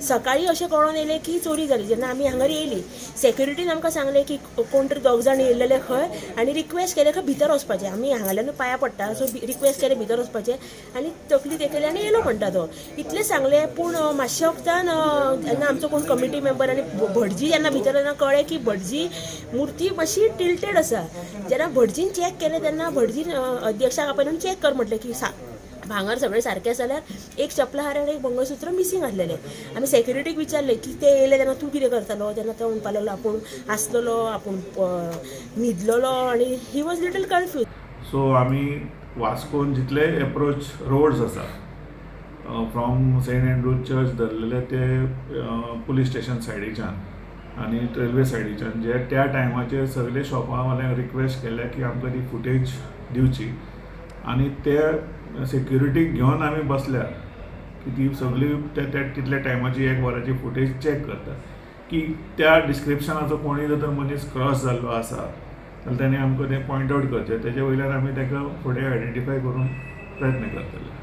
सकाळीं अशें कळोन येयलें की चोरी जाली. जेन्ना आमी हांगर येयली, सेक्युरिटीन आमकां सांगलें की कोण तरी दोग जाण येयलेले खंय आनी रिक्वेस्ट केलें खंय भितर वचपाचें. आमी हांगाल्यान पांयां पडटा, सो रिक्वेस्ट केलें भितर वचपाचें आनी तकली तेकयली आनी येयलो म्हणटा तो, इतलें सांगलें. पूण मातशें वखदान जेन्ना आमचो कोण कमिटी मेंबर आनी भटजी जेन्ना भितर तेन्ना कळ्ळें की भटजी मुर्ती मातशी टिल्टेड आसा. जेन्ना भटजीन चॅक केलें तेन्ना भटजीन अध्यक्षाक आपयलें, चॅक कर म्हटलें की सा भांगर सगळें सारकें आसा जाल्यार एक चपलाहार आनी एक मंगळसूत्र मिसींग आसलेलें. आमी सेक्युरिटीक विचारलें की ते येयले तेन्ना तूं कितें करतालो? तेन्ना तो म्हणपाक लागलो, आपूण आसलेलो, आपूण न्हिदलेलो आनी he was little confuse. So आमी वास्कोन जितले एप्रोच रोड्स आसा, फ्रॉम सेंट एंड्रूज चर्च धरलेले ते पुलीस स्टेशन सायडीच्यान आनी रेल्वे सायडीच्यान, जे त्या टायमाचेर सगळे शॉपां वाल्यांक रिक्वेस्ट केल्या की आमकां ती फुटेज दिवची आनी ते सेक्युरिटीक घेवन आमी बसल्या की ती सगळी त्या त्या तितल्या टायमाची एक वराची फुटेज चॅक करता की त्या डिस्क्रिप्शनाचो कोणूय जर तर मनीस क्रॉस जाल्लो आसा जाल्यार तेणी आमकां तें पॉयंट आवट करचें. तेजे वयल्यान आमी ताका फुडें आयडेंटिफाय करूंक प्रयत्न करतले.